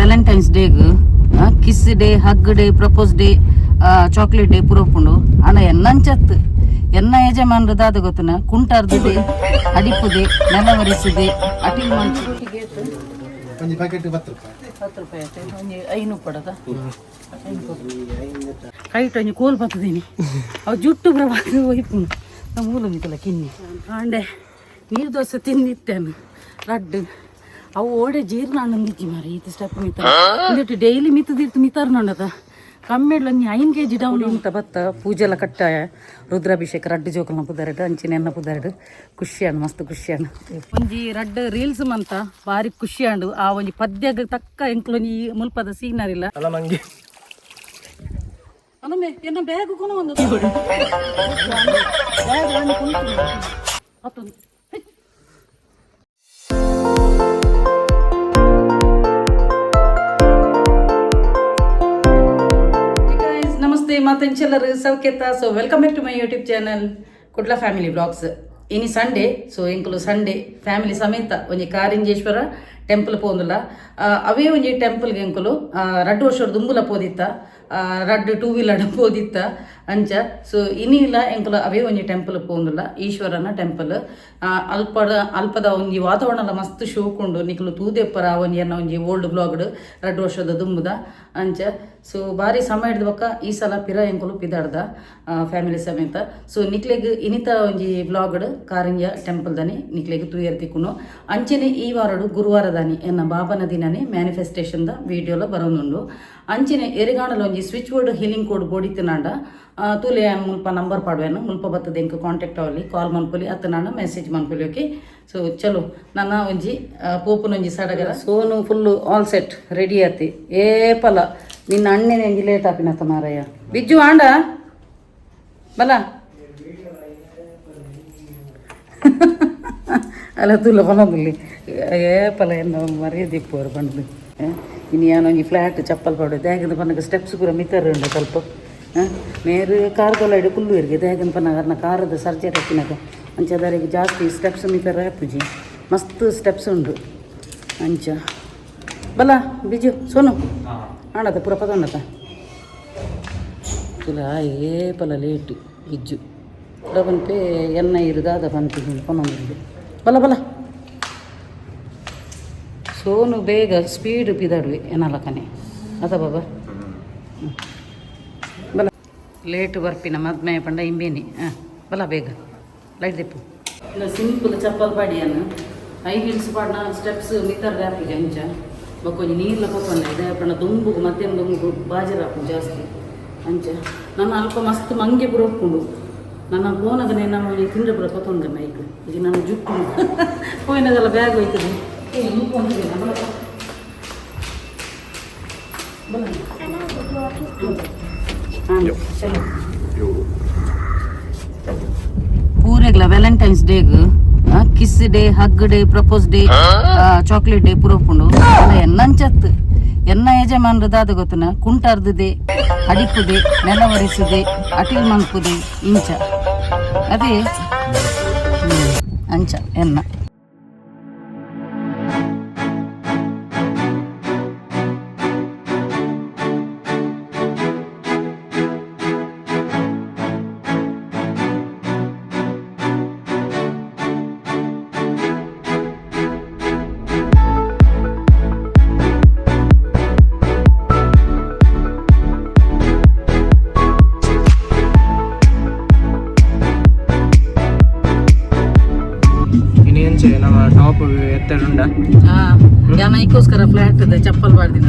Valentine's ಡೇಗ್ kiss day, hug day, propose day, chocolate day ಪುರಪುಂಡು. ಅಣ್ಣ ಎನ್ನಂಚತ್ತು ಎನ್ನ ಯಜಮಾನ್ರು ದಾದ ಗೊತ್ತನ ಕುಂಟಾರ್ದುದೆ, ಅಡಿಪುದೆ, ನೆಲ ಒರೆಸುದೆ, ಅಟಿಲ್ ಮಂಚು. ಒಂಜಿ ಪ್ಯಾಕೆಟ್ 10 ರೂಪಾಯಿ. 10 ರೂಪಾಯಿ ಆಯ್ತು. ಒಂಜಿ 5 ಪಡದ ಕೈಟ್ ಒಂಜಿ ಕೋಲ್ ಬತ್ತದೀನಿ. ಅವು ಜುಟ್ಟು ಪ್ರಭಾತ ಒಯ್ಪುಂಡು. ನಮ್ಮ ಮೂಲ ಮಿತ್ತಲ ಕಿನ್ನಿ ಕಾಂಡೆ ನೀರು ದೋಸೆ ತಿಂದಿತ್ತೇನು ರಡ್ಡು. ಅವು ಓಡೆ ಜೀರ್ಣ ಅಂದಿಜ್ಜಿ ಮಾರೆ. ಈತ ಸ್ಟೆಪ್ ಮಿತ್ತ ಇಂದಿಟ್ಟು ಡೈಲಿ ಮಿತ್ತದಿರ್ತು ಮಿತ್ತಾರ ನೋಡದ ಕಮ್ಮಿಡ್ಲ ಒಂಜಿ 5 ಕೆಜಿ ಡೌನ್ ಅಂತ. ಬತ್ತ ಪೂಜೆಲ ಕಟ್ಟಾಯ, ರುದ್ರಾಭಿಷೇಕ, ರಡ್ಡು ಜೋಕಲ್ನ ಪುದರಡು, ಅಂಚಿನ ಎನ್ನ ಪುದರಡು. ಖುಷಿಯಾಣು, ಮಸ್ತ್ ಖುಷಿಯಾಣು. ಒಂಜಿ ರಡ್ಡು ರೀಲ್ಸ್ ಮಂತ ಬಾರಿ ಖುಷಿಯಾಂಡು. ಆ ಒಂಜಿ ಪದ್ಯಗ್ ತಕ್ಕ ಎಂಕ್ಲು ಒಂಜಿ ಮುಲ್ಪದ ಸೀನರಿಲ್ಲ. ಅಲ್ಲ ಮಂಗೆ. ಅಲ್ಲಮ್ಮೆ, ಎನ್ನ ಬ್ಯಾಗ್ ಕೊನ ಒಂದು ಬ್ಯಾಗ್ ಆನೆ ಕುಂತು ಅತ್ತೊಂದು. Hey guys, ನಮಸ್ತೆ ಮಾತೆಂಚೆಲ್ಲರು ಸೌಖ್ಯತ? So welcome back to my YouTube channel Kudla family blogs. ಇನಿ ಸಂಡೇ. ಸೊ ಎಂಕುಲು ಸಂಡೇ ಫ್ಯಾಮಿಲಿ ಸಮೇತ ಒಂಜಿ ಕಾರಿಂಜೇಶ್ವರ ಟೆಂಪಲ್ ಪೋಂದುಲ್ಲ. ಅವೇ ಒಂಜಿ ಟೆಂಪಲ್ಗೆ ಎಂಕುಲು ರಡ್ಡು ವರ್ಷ ದುಂಬುಲ ಪೋದಿತ್ತ, ರಡ್ಡು ಟೂ ವೀಲರ್ ಪೋದಿತ್ತ ಅಂಚ. ಸೊ ಇನಿಲ ಎಂಕುಲು ಅವೇ ಒಂಜಿ ಟೆಂಪಲ್ ಪೋಂದುಲ್ಲ, ಈಶ್ವರನ ಟೆಂಪಲ್. ಅಲ್ಪದ ಅಲ್ಪದ ಒಂಜಿ ವಾತಾವರಣ ಮಸ್ತ್ ಶೋಕುಂಡು. ನಿಕುಲು ತೂದೆಪ್ಪರ ಒಂಜಿ ಎನ್ನ ಒಂಜಿ ಓಲ್ಡ್ ಬ್ಲಾಗ್ಡ್ ರಡ್ಡು ವರ್ಷದ ದುಂಬುದ ಅಂಚ. ಸೊ ಬಾರಿ ಸಮಯ ಹಿಡ್ದು ಬೊಕ್ಕ ಈ ಸಲ ಪಿರ ಎಂಕುಲು ಪಿದಾಡ್ದ ಫ್ಯಾಮಿಲಿ ಸಮೇತ. ಸೊ ನಿಕ್ಲೆಗ್ ಇನಿತ ಒಂಜಿ ಬ್ಲಾಗ್ಡ್ ಕಾರಿಂಜ ಟೆಂಪಲ್ ದಾನಿ ನಿಕ್ಲೆಗ್ ತೂಯರ್ ತಿಕ್ಕುನು. ಅಂಚನೆ ಈ ವಾರಡು ಗುರುವಾರ ದಾನಿ ಎನ್ನ ಬಾಬನ ದಿನನೇ ಮ್ಯಾನಿಫೆಸ್ಟೇಷನ್ the ವಿಡಿಯೋಲ ಬರೋನುಂಡು. ಅಂಚನೆ ಎರಿಗಾಣಲ ಒಂಜಿ ಸ್ವಿಚ್ ಬೋರ್ಡ್ ಹೀಲಿಂಗ್ ಕೋಡ್ ಬೋಡಿತ್ತಿನಾಂಡ ತೂಲೆ, ಮುಲ್ಪ ನಂಬರ್ ಪಾಡುವೆನು. ಮುಲ್ಪ ಬತ್ತದ ಎಂಕ್ ಕಾಂಟ್ಯಾಕ್ಟ್ ಅವಲಿ, ಕಾಲ್ ಮನ್ಪೊಲಿ ಅತ್ತ ನಾನು ಮೆಸೇಜ್ ಮನ್ಪೊಲಿ. ಓಕೆ, ಸೊ ಚಲೋ, ನನ್ನ ಒಂಜಿ ಪೋಪುನ ಒಂಜಿ ಸಡಗರ. ಸೋನು ಫುಲ್ಲು ಆಲ್ ಸೆಟ್ ರೆಡಿ ಆತಿ. ಏ ಪಲ ನಿನ್ನ ಅಣ್ಣನ ಒಂಜಿ ಲೇಟ್ ಆಪಿನತ್ತ ಮಾರಯ್ಯ. ಬಿಜ್ಜು ಆಂಡ ಬಲ ಅಲ್ಲ ತುಲ್ಲ ಪನೊಂದುಲ್ಲಿ. ಏ ಪಲ ಎನ್ನ ಮರ್ಯಾದೆ ಇಪ್ಪುವರು ಪಂಡ್ದು. ಇನ್ನು ಯಾನೊಂಜಿ ಫ್ಲ್ಯಾಟ್ ಚಪ್ಪಲ್ ಪಾಡು ದಾಗದ ಪನ್ನಗ ಸ್ಟೆಪ್ಸ್ ಪೂರ ಮಿತ್ತರ್ ಉಂಡು ಸ್ವಲ್ಪ. ಮೇರು ಕಾರ್ದೊಲ ಕುಲ್ಲು ಇರ್ಗೆ ದಾಗನ ಪನ್ನಗ ಅರ್ನ ಕಾರದ ಸರ್ಜರಿ ಹಾಕಿನಾಗ ಅಂಚ ದಾರಿಗೆ ಜಾಸ್ತಿ ಸ್ಟೆಪ್ಸ್ ಮಿತ್ತರ್ ಆಪುಜಿ. ಮಸ್ತ್ ಸ್ಟೆಪ್ಸ್ ಉಂಡು ಅಂಚ. ಬಲ ಬಿಜು, ಸೋನು ಆಂಡದ ಪೂರ ಪದೊಂಡತ ತುಲ. ಏ ಪಲ ಲೇಟ್ ಬಿಜ್ಜು ಕುಡ ಪನ್ಪೆ ಎನ್ನ ಇರುದಾದ ಪನ್ಪೆ ಪನೊಂದು. ಬಲ ಬಲ ಸೋನು, ಬೇಗ ಸ್ಪೀಡ್ ಪಿದಾಡುವೆ ಏನಲಕನೆ ಅದ ಬಾಬಾ. ಹ್ಮ್. ಬಲ ಲೇಟ್ ಬರ್ಪಿನ ಮದ್ಮೆ ಪಂಡ ಇಂಬೇನಿ. ಹಾಂ ಬಲ, ಬೇಗ ಲೈಟ್ ದಿಪ್ಪು. ಇಲ್ಲ, ಸಿಂಪಲ್ ಚಪ್ಪಲ್ ಪಾಡಿಯಾನು, ಹೈ ಹೀಲ್ಸ್ ಪಾಡ್ನ ಸ್ಟೆಪ್ಸ್ ಮಿತ್ತರ್ ಆಪುಜಿ ಅಂಚ. ಬೊಕ್ಕ ಒಂಜಿ ನೀರ್ಲ ಪೊಪ್ಪಂಡ ಇದೆ ಪಂಡ ದುಂಬುಗು ಮಧ್ಯಾಹ್ನ ದುಂಬುಗು ಬಾಜರ ಆಪುಂಡು ಜಾಸ್ತಿ ಅಂಚ. ನನ್ನ ಅಲ್ಪ ಮಸ್ತ್ ಮಂಗೆ ಪೂರ ಉಪ್ಪುಂಡು. ನನ್ನ ಪೋನಗನೆ ನಮ್ಮ ಒಂಜಿ ತಿಂಡ್ರೆ ಪೂರ ಪತ್ತೊಂದು ಐಕ್. ಈಗ ನನ್ನ ಜುಟ್ಟು ಪೋಯಿನದೆಲ್ಲ ಬ್ಯಾಗ್ ಹೋಯ್ತದೆ. ಏ ಮುಪ್ಪ ಒಂದು ಬಲ ಬಲ. ಹಾಂ ಚಲೋ. ಪೂರೆಗ್ಲ ವ್ಯಾಲೆಂಟೈನ್ಸ್ ಡೇಗ್ kiss day, hug day, propose day, chocolate day ಪುರಪುಂಡು. ಅಲ್ಲ ಎನ್ನಂಚತ್ತು ಎನ್ನ ಯಜಮಾನ್ರು ದಾದ ಗೊತ್ತನ ಕುಂಟಾರ್ದುದೆ, ಅಡಿಪುದೆ, ನೆಲ ಒರೆಸುದೆ, ಅಟಿಲ್ ಮನ್ಪುದೆ ಇಂಚ. ಅದೇ ಅಂಚ ಎನ್ನ. ಇನ್ನು ಎಂಚೆ ನಮ್ಮ ಟಾಪ್ ಎತ್ತರುಂಡ? ಯಾನ ಐಕೋಸ್ಕರ ಫ್ಲಾಟ್ ಇದೆ ಚಪ್ಪಲ್ ಪಾಡ್ದಿನ.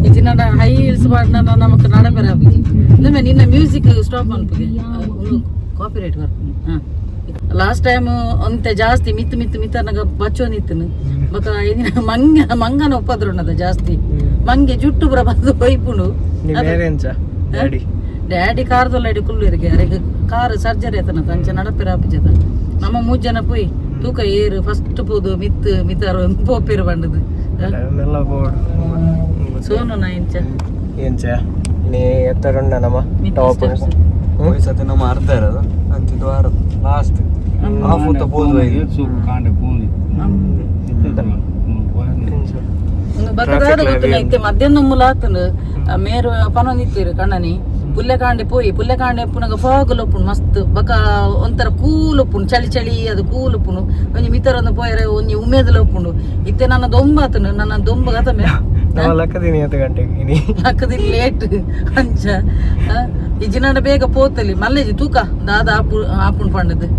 ಇಜಿನ ಹೈ ಹೀಲ್ಸ್ ಪಾಡ್ನ ನಮಕ್ ನಡಪೆರ ಆಪುಜಿ. ಇಂದುಮೆ ನಿನ್ನ ಮ್ಯೂಸಿಕ್ ಸ್ಟಾಪ್ ಮನ್ಪುಗೆ, ಕಾಪಿ ರೈಟ್ ಬರ್ಪುಂಡು. ಹಾಂ, ಲಾಸ್ಟ್ ಟೈಮ್ ಒಂತೆ ಜಾಸ್ತಿ ಮಿತ್ತು ಮಿತ್ತು ಮಿತ್ತನಗ ಬಚ್ಚೋನಿತ್ತನು. ಬೊಕ ಇದಿನ ಮಂಗ ಮಂಗನ ಉಪದ್ರ ಜಾಸ್ತಿ. ಮಂಗೆ ಜುಟ್ಟು ಪೂರ ಬಂದು ಹೊಯ್ಪುಂಡು. ಬೇರೆ ಎಂಚ ಡ್ಯಾಡಿ? ಡ್ಯಾಡಿ ಕಾರ್ದೊಲ್ಲ ಇಡಿ ಕುಲ್ಲು ಇರಿಗೆ. ಅರೆಗ್ ಕಾರ್ ಸರ್ಜರಿ ಆತನ ಅಂಚ ನಡಪೆರ ಆಪುಜದ. ನಮ್ಮ ಮೂಜ್ ಜನ ಪೋಯ್ ತೂಕ ಏರು ಫಸ್ಟ್ ಪೋದು ಮಿತ್ತು ಮಿತ್ತಾರು ಪೋಪೇರು ಬಂಡದು. ಮೆಲ್ಲ ಬೋರ್ಡ್. ಸೋನು ನಾ ಇಂಚ. ಎಂಚ ಇನಿ ಎತ್ತರುಂಡ ನಮ್ಮ ಮಿತ್ತು ಟಾಪ್? Steps. ಸತಿ ನಮ್ಮ ಅರ್ಧ ಇರೋದು ಅಂಚಿದ್ದು ವಾರ ಲಾಸ್ಟ್ ಹಾಫ್ ಹೊತ್ತ ಪೋದು. ಒಂದು ಬಕದಾದ ಗೊತ್ತಿಲ್ಲ ಇತ್ತೆ ಮಧ್ಯಾಹ್ನ ಮುಲಾತನು ಮೇರು ಪನೊಂದಿತ್ತೀರು ಕಣ್ಣನಿ ಪುಲ್ಲೆಕಾಂಡೆ ಪೋಯಿ ಪುಲ್ಲೆಕಾಂಡೆ ಪುನಗ ಫಾಗ್ ಲೊಪ್ಪುಂಡು ಮಸ್ತ್ ಬಕ ಒಂಥರ ಕೂಲ್ ಉಪ್ಪುಂಡು ಚಳಿ ಚಳಿ ಅದು ಕೂಲ್ ಉಪ್ಪುಂಡು ಒಂಜಿ ಮಿತರೊಂದು ಪೋಯರೆ ಒಂಜಿ ಉಮೇದಲ ಉಪ್ಪುಂಡು ಇತ್ತೆ ನನ್ನ ದೊಂಬಾತನು ನನ್ನ ದೊಂಬ ಗತಮೆ ನಮ್ಮ ಲಕ್ಕದಿನಿ ಹತ್ತು ಗಂಟೆಗೆ ಇನಿ ಲಕ್ಕದಿನ ಲೇಟ್ ಅಂಚ ಇಜ್ಜಿನಾಡ ಬೇಗ ಪೋತಲಿ ಮಲ್ಲೇಜಿ ತೂಕ ದಾದ ಆಪು ಆಪುಂಡು ಪಂಡದು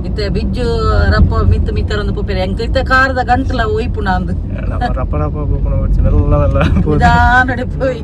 ಇತ್ತೆ ಬಿಜ್ಜು ರಪ್ಪ ಮಿತ್ತು ಮಿತ್ತರೊಂದು ಪೋಪೆರೆ ಎಂಕ್ ಇತ್ತೆ ಕಾರದ ಗಂಟಲ ಒಯ್ಪುಣ ಅಂದು ನಮ್ಮ ರಪ್ಪ ರಪ್ಪ ಪೋಪುನ ಬರ್ಚಿ ಮೆಲ್ಲ ಮೆಲ್ಲ ಪೋದು ನಿಧಾನಡೆ ಪೋಯಿ.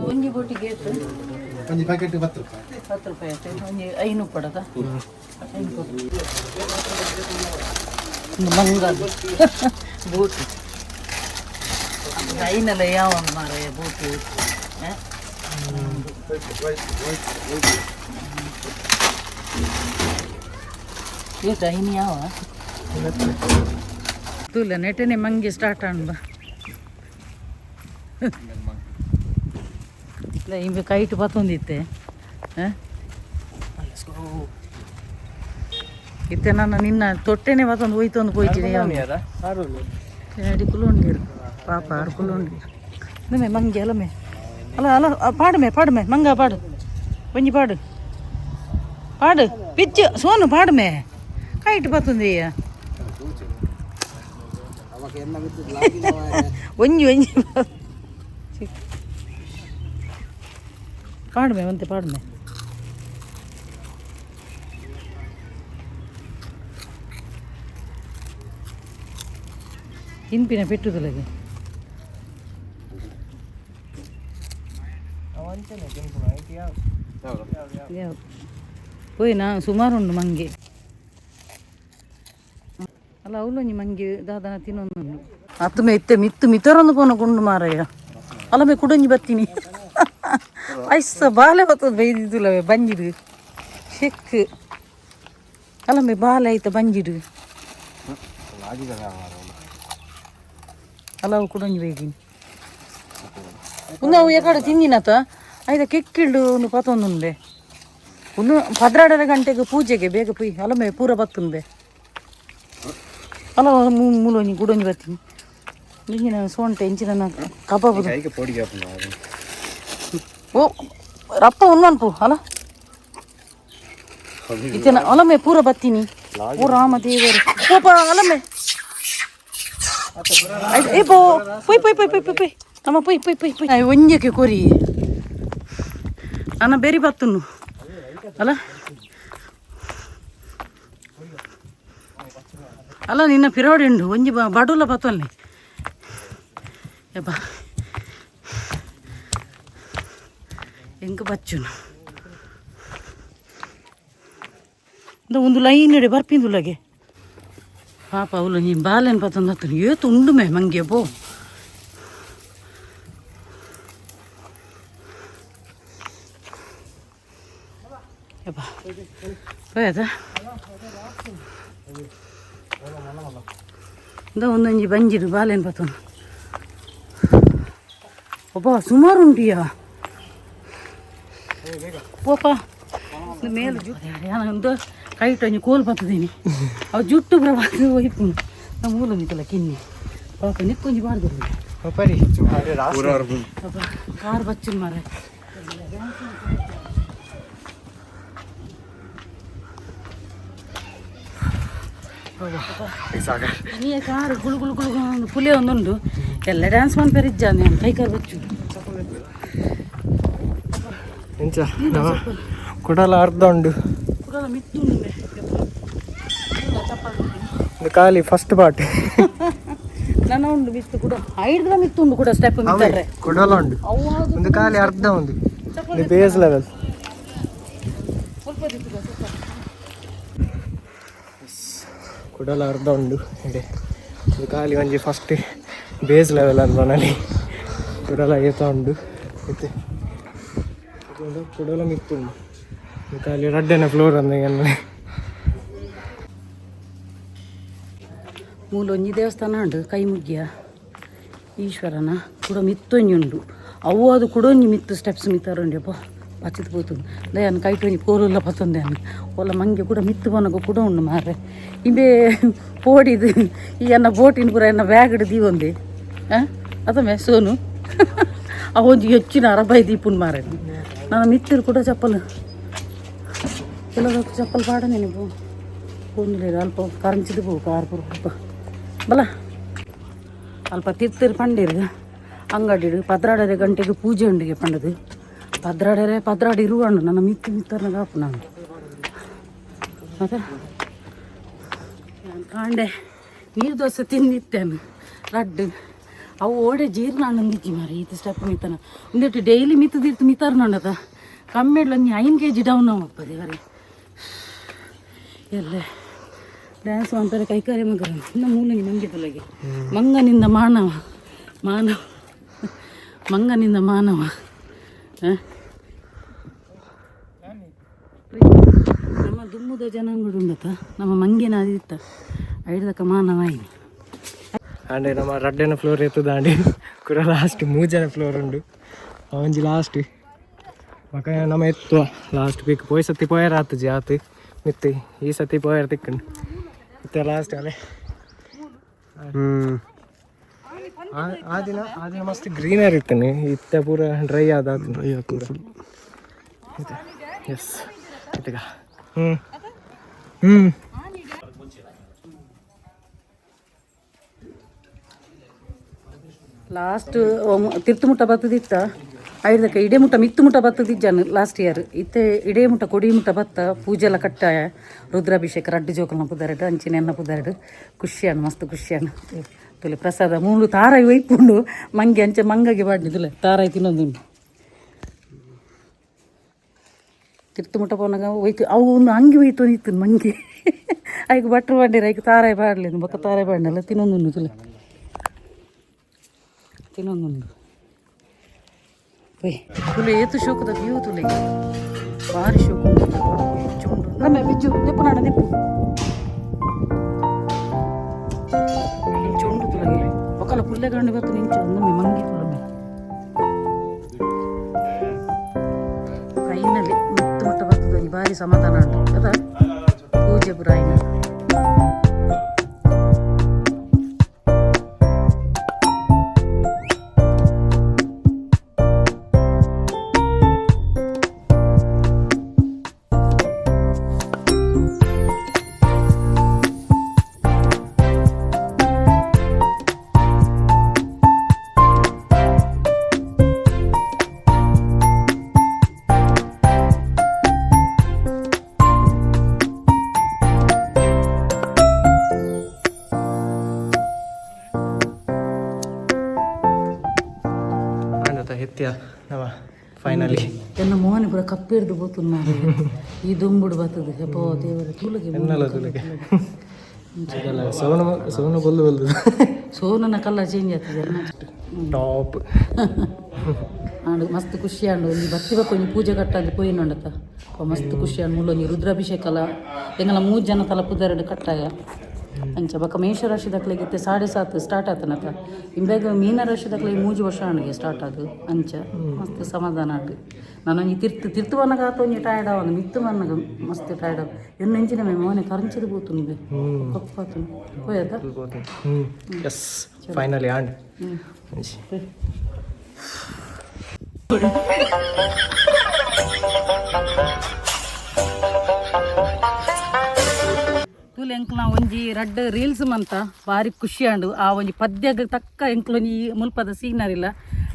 ಒಂಜಿ ಬೋಟಿಗೆ ಏತು? ಒಂಜಿ ಪ್ಯಾಕೆಟ್ 10 ರೂಪಾಯಿ. 10 ರೂಪಾಯಿ ಆಯ್ತು. ಒಂಜಿ 5 ಕೊಡದ 5 ಮಂಗದು ಬೋಟಿ ಐನೆಲ್ಲ ಯಾವ ಮಾರಾಯ ಬೋಟಿ ಹ? ಏತು ಐನು ಯಾವ ತೂಲ ನೆಟನೆ ಮಂಗೆ ಸ್ಟಾರ್ಟ್ ಅನ್ಬ ಇಲ್ಲ ಇಂಬೆ ಕೈಟ್ ಬತ್ತೊಂದಿತ್ತೆ ಹ? ಇತ್ತೆ ನಾನು ನಿನ್ನ ತೊಟ್ಟೆನೆ ಬತ್ತೊಂದು ಹೋಯ್ತೊಂದು ಪೋಯ್ತೀನಿ ಅಡಿ ಕುಲುಂಡಿರು ಪಾಪ ಆರು ಕುಲುಂಡಿರು ನಿಮ್ಮೆ ಮಂಗೆ ಅಲಮೆ ಅಲ್ಲ ಅಲ್ಲ ಪಾಡುಮೆ ಪಾಡುಮೆ ಮಂಗ ಪಾಡು ಒಂಜಿ ಪಾಡು ಪಾಡು ಪಿಚ್ಚು ಸೋನು ಪಾಡುಮೆ ಕೈಟ್ ಬತ್ತೊಂದಿಯ್ಯ ಒಂಜಿ ಒಂಜಿ ಪಾಡುಮೆ ಒಂತೆ ಪಾಡುಮೆ ತಿನ್ಪಿನ ಪೆಟ್ಟುದಲಗೆ ಪೋಯ್ ನಾ ಸುಮಾರು ಉಂಡು ಮಂಗೆ ಅಲ್ಲ ಅವಲೊಂಜಿ ಮಂಗೆ ದಾದನ ತಿನ್ನೊಂದುಂಡು ಅತ್ತು ಮೇ ಇತ್ತೆ ಮಿತ್ತು ಮಿತರೊಂದು ಪೋನ ಗುಂಡು ಮಾರಾಯ ಅಲ್ಲ ಮೇ ಕುಡೊಂಜಿ ಬತ್ತೀನಿ ಐಸ ಬಾಲೆ ಬತ್ತದ ಬೈದಿದ್ದುಲವೆ ಬಂಜಿಡು ಚೆಕ್ ಅಲ್ಲ ಮೇ ಬಾಲೆ ಐತ ಬಂಜಿಡು ಅಲ್ಲ ಅವು ಕುಡೊಂಜಿ ಬೈದೀನಿ ಒಂದು ಅವು ಎಕಡೆ ತಿಂದಿನತ ಐದ ಕೆಕ್ಕಿಳ್ಳು ಒಂದು ಪತೊಂದುಂಡೆ ಒಂದು 12.30 ಗಂಟೆಗೆ ಪೂಜೆಗೆ ಬೇಗ ಪುಯ್ ಅಲ್ಲ ಮೇ ಪೂರ ಬತ್ತುಂಬೆ ಅಲ್ಲ ಮೂಲೊಂಜಿ ಗುಡೊಂಜಿ ಬರ್ತೀನಿ ಇಂಚಿನ ಸೋಂಟೆ ಇಂಚಿನ ಕಬಾಬ್ ಓ ರಪ್ಪ ಉನ್ನನ್ಪು ಅಲ್ಲ ಇತ್ತೇನ ಅಲಮೆ ಪೂರ ಬತ್ತೀನಿ ಓ ರಾಮ ದೇವರು ಓಪ ಅಲಮೆ ಏ ಪೋ ಪೊಯ್ ಪೊಯ್ ಪೊಯ್ ಪೊಯ್ ಪೊಯ್ ನಮ್ಮ ಪೊಯ್ ಪೊಯ್ ಪೊಯ್ ಪೊಯ್ ಒಂಜಕ್ಕೆ ಕೊರಿ ನನ್ನ ಬೇರಿ ಬತ್ತುನು ಅಲ್ಲ ಅಲ್ಲ ನಿನ್ನ ಪಿರೋಡಿ ಉಂಡು ಒಂಜಿ ಬಡುಲ ಬತ್ತಲ್ಲಿ ಯಪ್ಪ ಎಂಕ ಬಚ್ಚುನು ಒಂದು ಲೈನ್ ಇಡೆ ಬರ್ಪಿಂದುಲಗೆ ಪಾಪ ಅವಳು ನೀನು ಬಾಲೆನ್ ಪತ್ತೊಂದು ಹತ್ತನು ಏತು ಉಂಡು ಮೇ ಮಂಗೆ ಪೋ ಯಪ್ಪ ಹೋಯದ ಇಂದ ಒಂದೊಂಜಿ ಬಂಜಿಡು ಬಾಲೆನ್ ಪತ್ತೊಂದು ಒಬ್ಬ ಸುಮಾರು ಉಂಟಿಯಾ ಪೋಪ ಮೇಲೆ ಒಂದು ಕೈಟ್ ಒಂಜಿ ಕೋಲ್ ಬತ್ತದೀನಿ ಅವು ಜುಟ್ಟು ಪ್ರಭಾತ ಹೋಯ್ತು ನಮ್ಮ ಮೂಲ ನಿಂತಲ್ಲ ಕಿನ್ನಿ ಪಾಪ ನಿಕ್ಕೊಂಜಿ ಬಾರ್ದು ಪರಿ ಪಾಪ ಕಾರ್ ಬಚ್ಚಿನ ಮಾರೆ. ಸಾಕ. ನೀ ಕಾರ್ ಗುಳು ಗುಳು ಗುಳು ಗುಳು ಪುಲಿ ಒಂದುಂಡು. ಎಲ್ಲ ಡ್ಯಾನ್ಸ್ ಮನ್ಪೆರ್ ಇಜ್ಜಾನೆ, ಕೈ ಕಾರ್ ಬಚ್ಚು. ಎಂಚ ನಮ್ಮ ಕುಡಲ ಅರ್ಧ ಉಂಡು. ಕುಡಲ ಮಿತ್ತುಂಡು ಮೇ. ಇದು ಖಾಲಿ ಫಸ್ಟ್ ಪಾರ್ಟ್. ನನ್ನ ಉಂಡು ಮಿತ್ತು ಕೂಡ, ಐಡ್ದ ಮಿತ್ತುಂಡು ಕೂಡ, ಸ್ಟೆಪ್ ಮಿತ್ತರ್ರೆ. ಕುಡಲ ಉಂಡು. ಅವು ಅದು. ಒಂದು ಖಾಲಿ ಅರ್ಧ ಉಂಡು, ಇದು ಬೇಸ್ ಲೆವೆಲ್. ಸ್ವಲ್ಪ ದಿಕ್ಕುದ, ಸ್ವಲ್ಪ. ಕುಡಲ ಅರ್ಧ ಉಂಡು ಇಡೆ. ಇದು ಖಾಲಿ ಒಂಜಿ first base level ಅಂತ ಮನಲಿ. ಕುಡಲ ಏತ ಉಂಡು ಇತ್ತೆ. ಇದು ಕುಡಲ ಮಿತ್ತುಂಡು. ಇದು ಖಾಲಿ ರಡ್ಡನೆ ಫ್ಲೋರ್ ಅಂದ. ಮೂಲೊಂಜಿ ದೇವಸ್ಥಾನ ಉಂಡು, ಕೈ ಮುಗ್ಗಿಯ ಈಶ್ವರನ. ಕೂಡ ಮಿತ್ತೊಂಜಿ ಉಂಡು. ಅವು ಅದು ಕೂಡ ಒಂಜಿ ಮಿತ್ತು ಸ್ಟೆಪ್ಸ್ ಮಿತ್ತಾರುಂಡು. ಅಪ್ಪ, ಬಚ್ಚಿದ್ ಪೋತುಂಡು. ದಯಾನ್ ಕೈಟ್ ಒಂಜಿ ಕೋಲುಲ್ಲ ಪತ್ತೊಂದೆ. ಓಲ ಮಂಗೆ ಕೂಡ ಮಿತ್ತು ಬನಗ ಕೂಡ ಉಂಡು ಮಾರ್ರೆ. ಇಂಬೆ ಪೋಡಿದು ಈ ಎನ್ನ ಬೋಟಿನ ಪೂರ ಎನ್ನ ಬ್ಯಾಗ್ ದೀವೊಂದೆ. ಹಾಂ, ಅದಮೆ ಸೋನು ಅವು ಒಂಜಿ ಹೆಚ್ಚಿನ ಅರಬೈ ದೀಪುನ್ ಮಾರ್ರೆ. ನನ್ನ ಮಿತ್ತಿರು ಕೂಡ ಚಪ್ಪಲ್, ಕೆಲವು ಚಪ್ಪಲ್ ಪಾಡನೆ ಪೋ ಪೋಂದುಲೇರು. ಅಲ್ಪ ಕರಂಚಿದು ಪೋ ಕಾರ್ ಪೂರ ಬಲ. ಅಲ್ಪ ತಿರ್ತಿರು ಪಂಡೀರು ಅಂಗಡಿಡು 12.5 ಗಂಟೆಗೆ ಪೂಜೆ ಉಂಡಿಗೆ ಪಂಡದು. 12.5, 12 ಇರುವಣ್ಣು. ನನ್ನ ಮಿತ್ತು ಮಿತ್ತರ್ನ ಕಾಪು ನಾನು. ಮತ್ತೆ ನಾನು ಕಾಂಡೆ ನೀರು ದೋಸೆ ತಿಂದಿತ್ತೇನೆ ರಡ್ಡು. ಅವು ಓಡೆ ಜೀರ್ಣ ಅಂದಿಜ್ಜಿ ಮಾರಿ. ಈತ ಸ್ಟೆಪ್ ಮಿತ್ತನ ಒಂದಿಟ್ಟು ಡೈಲಿ ಮಿತ್ತದಿರ್ತು ಮಿತ್ತಾರ ನೋಡದ. ಕಮ್ಮಿಡ್ಲ ಒಂಜಿ 5 ಕೆಜಿ ಡೌನ್ ಆವಪ್ಪದೆ ವರೆ. ಎಲ್ಲ ಡ್ಯಾನ್ಸ್ ಮಾಡ್ತಾರೆ ಕೈಕಾರಿ ಮಗರ. ಇನ್ನು ಮೂಲಂಗಿ ಮಂಗೆ ತೊಲಗಿ. ಮಂಗನಿಂದ ಮಾನವ, ಮಾನವ ಮಂಗನಿಂದ ಮಾನವ. ಆ? ನಮ್ಮ ದುಮ್ಮುದ ಜನಾಂಗಡು ಉಂಡತ, ನಮ್ಮ ಮಂಗೆನ ಅದಿತ್ತ ಐಡ್ದಕ್ಕ ಮಾನವ ಆಯ್ನಿ. ಆಂಡೆ ನಮ್ಮ ರಡ್ಡನ ಫ್ಲೋರ್ ಎತ್ತು ದಾಂಡಿ. ಕುಡ ಲಾಸ್ಟ್ ಮೂಜನ ಫ್ಲೋರ್ ಉಂಡು. ಒಂಜಿ ಲಾಸ್ಟ್ ಬಕ ನಮ್ಮ ಎತ್ತುವ ಲಾಸ್ಟ್ ಪೀಕ್. ಪೋಯ್ ಸತಿ ಪೋಯರ್ ಆತು ಜಿ ಆತು ಮಿತ್ತಿ. ಈ ಸತಿ ಪೋಯರ್ ತಿಕ್ಕಂಡು ಇತ್ತೆ ಲಾಸ್ಟ್ ಅಲೆ. ಆ ದಿನ ಆ ದಿನ ಮಸ್ತ್ ಗ್ರೀನರಿ ಇತ್ತನೆ. ಇತ್ತೆ ಪೂರ ಡ್ರೈ ಆದ. ಡ್ರೈ ಆಗ್ತದೆ ಫುಲ್. ಎಸ್, ಇತ್ತಗ. ಹ್ಞೂ ಹ್ಞೂ ಲಾಸ್ಟ್ ತಿರ್ತು ಮುಟ್ಟ ಬತ್ತದಿತ್ತ. ಐದಕ್ಕೆ ಇಡೇ ಮುಟ್ಟ ಮಿತ್ತು ಮುಟ್ಟ ಬತ್ತದಿಜ್ಜಾನು ಲಾಸ್ಟ್ ಇಯರ್. ಇತ್ತೆ ಇಡೇ ಮುಟ್ಟ ಕೊಡಿ ಮುಟ್ಟ ಬತ್ತ. ಪೂಜೆ ಎಲ್ಲ ಕಟ್ಟಾಯ, ರುದ್ರಾಭಿಷೇಕ ರಡ್ಡು ಜೋಕಲ್ನ ಪುದರಡು, ಅಂಚಿನ ಎನ್ನ ಪುದರಡು. ಖುಷಿಯಾನು, ಮಸ್ತ್ ಖುಷಿಯಾನು. ತುಲೆ ಪ್ರಸಾದ ಮೂಲು ತಾರಾಯಿ ಒಯ್ಪುಂಡು ಮಂಗೆ. ಅಂಚೆ ಮಂಗಗೆ ಬಾಡ್ನಿ ತುಲೆ ತಾರಾಯಿ ತಿನ್ನೊಂದುಂಡು. ತಿರ್ತು ಮುಟ್ಟ ಪೋನಾಗ ಒಯ್ತು. ಅವು ಒಂದು ಅಂಗಿ ಒಯ್ತು ನಿತ್ತು ಮಂಗೆ. ಐಕ್ ಬಟ್ರು ಬಾಂಡಿರ, ಐಕ್ ತಾರಾಯಿ ಬಾಡ್ಲಿ ಬೊಕ್ಕ ತಾರಾಯಿ ಬಾಡ್ನಲ್ಲ ತಿನ್ನೊಂದುಂಡು. ತುಲೆ ತಿನ್ನೊಂದುಂಡು. ಪೋಯ್ ತುಲೆ ಏತು ಶೋಕದ ವ್ಯೂ ತುಲೆ. ಭಾರಿ ಶೋಕ ಉಂಡು, ಉಂಡು. ನಮ್ಮ ಬಿಜ್ಜು ದೆಪ್ಪು ನಾಡ ದೆಪ್ಪು ಇಂಚ ಉಂಡು ತುಲಗೆ. ಒಕ್ಕಲ ಪುಲ್ಲೆಗಂಡು ಬತ್ತು ನಿಂಚ ಒಂದೊಮ್ಮೆ ಮಂಗಿ ತುಲಮೆ. ಫೈನಲಿ ಮುತ್ತು ಮುಟ್ಟ ಬರ್ತದೆ. ಭಾರಿ ಸಮಾಧಾನ ಉಂಟು ಅದ ಪೂಜೆ ಪುರಾಯಿನ. ಆಂಡತ ಎತ್ತಿಯ ನಮ್ಮ ಫೈನಲಿ. ಎನ್ನ ಮೋಹನ ಪೂರ ಕಪ್ಪಿಡ್ದು ಬೋತು ಮಾರ್ರೆ. ಈ ದುಂಬುಡು ಬರ್ತದೆ. ಅಪ್ಪೋ ದೇವರ, ತುಲಗೆ. ಎನ್ನಲ ತುಲಗೆ. ಸೋನು ಸೋನು ಬೊಲ್ದು ಬೊಲ್ದು. ಸೋನನ ಕಲ್ಲ ಚೇಂಜ್ ಆಗ್ತದೆ ಎಲ್ಲ. ಟಾಪ್. ಆಂಡ್ ಮಸ್ತ್ ಖುಷಿ ಆಂಡ್. ಒಂಜಿ ಬತ್ತಿ ಬೊಕ್ಕ ಒಂಜಿ ಪೂಜೆ ಕಟ್ಟಾದ್ ಪೋಯಿನೊಂಡತ. ಮಸ್ತ್ ಖುಷಿ ಆಂಡ್. ಮುಲ್ಲೊಂಜಿ ರುದ್ರಾಭಿಷೇಕ ಅಲ ಎಂಗಲ ಮೂಜಿ ಜನ ತಲ ಪುದರ್ಡ್ ಕಟ್ಟಾಯ. ಅಂಚ ಬೊಕ್ಕ ಮೇಷರಾಶಿದಕ್ಲೆಗ್ ಇತ್ತೆ 7.5 ಸ್ಟಾರ್ಟ್ ಆತನತ. ಇಂಬೆಗ್ ಮೀನರಾಶಿದಕ್ಲೆಗ್ 3 ವರ್ಷ ಆಂಡ್ಗೆ ಸ್ಟಾರ್ಟ್ ಆದು. ಅಂಚ ಮಸ್ತ್ ಸಮಾಧಾನ ಆಂಡ್. ನಾನೊಂಜಿ ತಿರ್ತು ತಿರ್ತು ಬನ್ನಗ ಆತ ಒಂಜಿ ಟಯರ್ಡ್ ಆವೊಂದು, ಮಿತ್ತು ಬನ್ನಗ ಮಸ್ತ್ ಟಯರ್ಡ್ ಆವು. ಎನ್ನು ಇಂಚಿನ ಮೇ ಮೋನೆ ಕರಂಚಿದ ಪೋತುಂಡು, ಕಪ್ಪಾತುಂಡು. ಪೋಯತ. Yes, finally and. ತೂಲೆ ಎಂಕ್ಲ ಒಂಜಿ ರಡ್ಡ್ ರೀಲ್ಸ್ ಮಂತ ಬಾರಿ ಖುಷಿ ಆಂಡು. ಆ ಒಂಜಿ ಪದ್ಯಗ್ ತಕ್ಕ ಎಂಕ್ಲ ಒಂಜಿ ಮುಲ್ಪದ ಸೀನರಿಲ್ಲ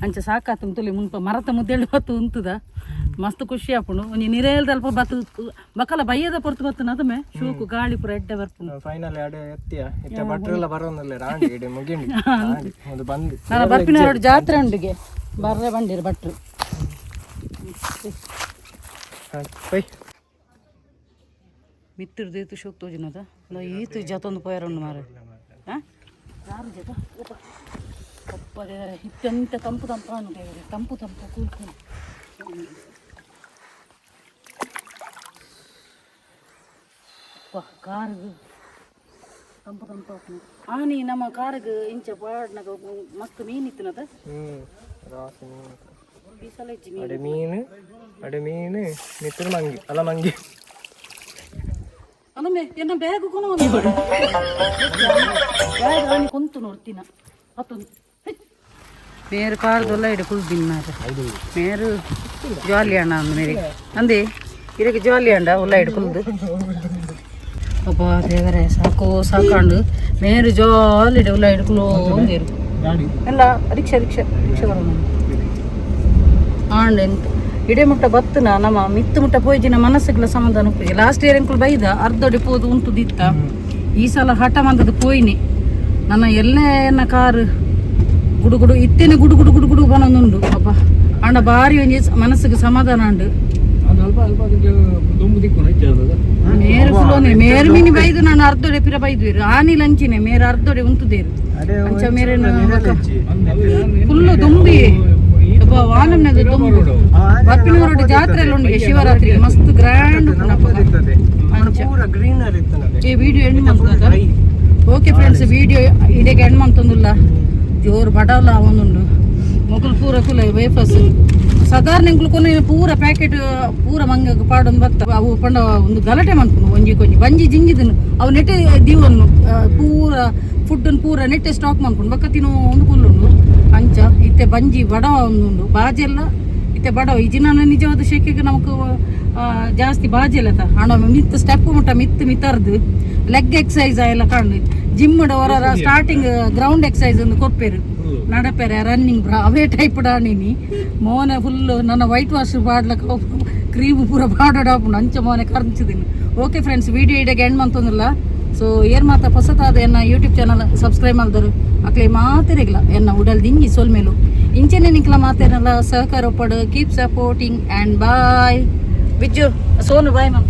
ಅಂಚ ಸಾಕಾತು. ತುಲೆ ಮುಲ್ಪ ಮರತ ಮುದ್ದೆಳು ಬತ್ತು ಉಂತುದ ಮಸ್ತ್ ಖುಷಿ ಆಪುಂಡು. ಒಂಜಿ ನಿರೇಲ್ದ ಅಲ್ಪ ಬತ್ತು ಬಕಲ ಬಯ್ಯದ ಪೊರ್ತು ಬತ್ತು ನದಮೆ ಶೋಕು ಗಾಳಿ ಪೂರ ಎಡ್ಡೆ ಬರ್ಪುಂಡು. ಫೈನಲ್ ಅಡೆ ಎತ್ತಿಯ ಇತ್ತೆ ಭಟ್ರೆಲ್ಲ ಬರೋದಿಲ್ಲ, ರಾಂಡಿ ಇಡೆ ಮುಗಿಂಡಿ ರಾಂಡಿ ಒಂದು ಬಂದು. ನಾನು ಬರ್ಪಿನ ರೋಡ್ ಜಾತ್ರೆ ಉಂಡಿಗೆ ಬರ್ರೆ ಬಂದಿರು ಭಟ್ರು. ಬೈ. ಮಿತ್ತಿರ್ದು ಈತು ಶೋಕ್ ತೋಜಿನದ ಈತು ಜತೊಂದು ಪೋಯರುಂಡು ಮಾರೆ. ಹಾಂ, ಯಾರು ಜತ ಅಪ್ಪ ದೇವರೇ, ಇತ್ತೆಂತ ತಂಪು ತಂಪು ಅನ್ನು ದೇವರೇ, ತಂಪು ತಂಪು, ಕೂಲ್ ಕೂಲ್. ಅಪ್ಪ, ಕಾರ್ಗ್ ತಂಪು ತಂಪು ಆಪುಂಡು. ಆನಿ ನಮ್ಮ ಕಾರ್ಗ್ ಇಂಚ ಪಾಡ್ನಗ ಮಸ್ತ್ ಮೀನ್ ಇತ್ತಿನದ. ರಾಸಿ ಮೀನು. ಈ ಸಲ ಇಜ್ಜಿ ಮೀನು. ಅಡೆ ಮೀನು, ಅಡೆ ಮೀನು ಮಿತ್ರ ಮಂಗಿ ಅಲ್ಲ ಮಂಗಿ. ಅಲ್ಲಮ್ಮೆ, ಎನ್ನ ಬ್ಯಾಗ್ ಕೊನ ಒಂದು ಬ್ಯಾಗ್ ಆನಿ ಕೊಂತು ನೋಡ್ತೀನ ಅತ್ತೊಂದು ಮೇರು ಕಾರ್ದೊಲ್ಲ ಇಡ ಕುಲ್ದಿನ್ನಾರ ಮೇರು ಜಾಲಿ ಅಣ್ಣ ಅಂದ ಮೇರೆ ಅಂದೆ ಇದಕ್ಕೆ ಜಾಲಿ ಅಂಡ ಉಲ್ಲ ಇಡ ಕುಲ್ದು. ಅಬ್ಬಾ ದೇವರೇ, ಸಾಕು ಸಾಕಾಂಡು. ಮೇರು ಜಾಲಿ ಇಡ ಉಲ್ಲ ಇಡ ಕುಲೋ ಒಂದೇರು. ಗಾಡಿ. ಎಲ್ಲ ರಿಕ್ಷಾ ರಿಕ್ಷಾ ರಿಕ್ಷಾ ಬರೋಣ ಆಂಡ್ ಎಂತ ಇಡೆ ಮುಟ್ಟ ಬತ್ತನ ನಮ್ಮ ಮಿತ್ತು ಮುಟ್ಟ ಪೋಯ್ಜಿನ ಮನಸ್ಸುಗಳ ಸಮಾಧಾನ ಉಪ್ಪುಜಿ. ಲಾಸ್ಟ್ ಇಯರ್ ಎಂಕುಲು ಬೈದ ಅರ್ಧೊಡೆ ಪೋದು ಉಂಟುದಿತ್ತ. ಈ ಸಲ ಹಠ ಮಂದದ ಪೋಯಿನಿ. ನನ್ನ ಎಲ್ಲೆನ ಕಾರು ಗುಡು ಗುಡು ಇತ್ತೇನೆ ಗುಡು ಗುಡು ಗುಡು ಗುಡು ಬನೊಂದುಂಡು. ಅಪ್ಪ ಆಂಡ ಬಾರಿ ಒಂಜಿ ಮನಸ್ಸಿಗೆ ಸಮಾಧಾನ ಉಂಡು. ಅಲ್ಪ ಅಲ್ಪ ಅದಕ್ಕೆ ದುಂಬು ದಿಕ್ಕು ಹೆಚ್ಚಾದದ. ಮೇರು ಫುಲೋನೆ ಮೇರು ಮಿನಿ ಬೈದು ನಾನು ಅರ್ಧೊಡೆ ಪಿರ ಬೈದುವೇರು. ಆನಿ ಲಂಚಿನೆ ಮೇರು ಅರ್ಧೊಡೆ ಉಂತುದೇರು. ಅಂಚ ಮೇರೇನು ಫುಲ್ಲು ದುಂಬಿ ಅಬ್ಬ ವಾನಮ್ನದ ದುಂಬು. ಬರ್ಪಿನವರೋಡು ಜಾತ್ರೆ ಎಲ್ಲ ಉಂಡಿಗೆ ಶಿವರಾತ್ರಿ ಮಸ್ತ್ ಗ್ರ್ಯಾಂಡ್. ಪೂರ ಗ್ರೀನರಿ ಇತ್ತು. ಈ ವಿಡಿಯೋ ಎಂಡ್ ಮಂತದ. ಓಕೆ ಫ್ರೆಂಡ್ಸ್, ವಿಡಿಯೋ ಇಡೀ ಎಂಡ್ ಮಂತೊಂದುಲ್ಲ. ಜೋರು ಬಡವಲ ಒಂದುಂಡು ಮೊಗಲು ಪೂರ ಕುಲ ವೇಫಸ್ ಸಾಧಾರಣ ಎಂಕುಲು ಕೊನೆ ಪೂರ ಪ್ಯಾಕೆಟ್ ಪೂರ ಮಂಗ ಪಾಡೊಂದು ಬತ್ತ. ಅವು ಪಂಡ ಒಂದು ಗಲಾಟೆ ಮನ್ಪುನು. ಒಂಜಿ ಕೊಂಜಿ ಬಂಜಿ ಜಿಂಜಿದನು ಅವು ನೆಟ್ಟೆ ದೀವನ್ನು ಪೂರ ಫುಡ್ಡನ್ನು ಪೂರ ನೆಟ್ಟೆ ಸ್ಟಾಕ್ ಮನ್ಪುಂಡು. ಬೊಕ್ಕ ತಿನ್ನೋ ಒಂದು ಕುಲ್ಲುಂಡು. ಅಂಚ ಇತ್ತೆ ಬಂಜಿ ಬಡವ ಒಂದುಂಡು ಬಾಜೆಲ್ಲ ಇತ್ತೆ ಬಡವ. ಈ ಜಿನ ನಿಜವಾದ ಶೆಕೆಗೆ ನಮಕ್ ಜಾಸ್ತಿ ಬಾಜೆಲ್ಲ ಹಣ ಮಿತ್ತು ಸ್ಟೆಪ್ ಮುಟ್ಟ ಮಿತ್ತು ಮಿತ್ತರ್ದು ಲೆಗ್ ಎಕ್ಸಸೈಸ್ ಎಲ್ಲ ಕಾಂಡು. ಜಿಮ್ ಹೊರ ಸ್ಟಾರ್ಟಿಂಗ್ ಗ್ರೌಂಡ್ ಎಕ್ಸಸೈಸ್ ಒಂದು ಕೊರ್ಪೇರು ನಡಪೇರೆ ರನ್ನಿಂಗ್ ಬ್ರಾ ಅವೇ ಟೈಪ್ ಡಾಣಿನಿ. ಮೋನೆ ಫುಲ್ ನನ್ನ ವೈಟ್ ವಾಶ್ ಪಾಡ್ಲಕ್ಕ ಕ್ರೀಮ್ ಪೂರ ಪಾಡಾಪುಂಡು. ಅಂಚ ಮೋನೆ ಕರ್ಂಚಿದ್ದೀನಿ. ಓಕೆ ಫ್ರೆಂಡ್ಸ್, ವಿಡಿಯೋ ಇಡಗೆ ಎಂಡ್ ಮಂತೊಂದಿಲ್ಲ. ಸೊ ಏರ್ ಮಾತ ಹೊಸತಾದ ಎನ್ನ ಯೂಟ್ಯೂಬ್ ಚಾನಲ್ ಸಬ್ಸ್ಕ್ರೈಬ್ ಮಲ್ದರು ಅಕ್ಲೆ ಮಾತಿರಗಿಲ್ಲ ಎನ್ನ ಉಡಲ್ ದಿಂಗಿ ಸೊಲ್ಮೇಲು. ಇಂಚೆನೆ ನಿಕ್ಲ ಮಾತೇನಲ್ಲ ಸಹಕಾರ ಒಪ್ಪಡು. Keep supporting and bye. Bijju Sonu bye ಮನ್.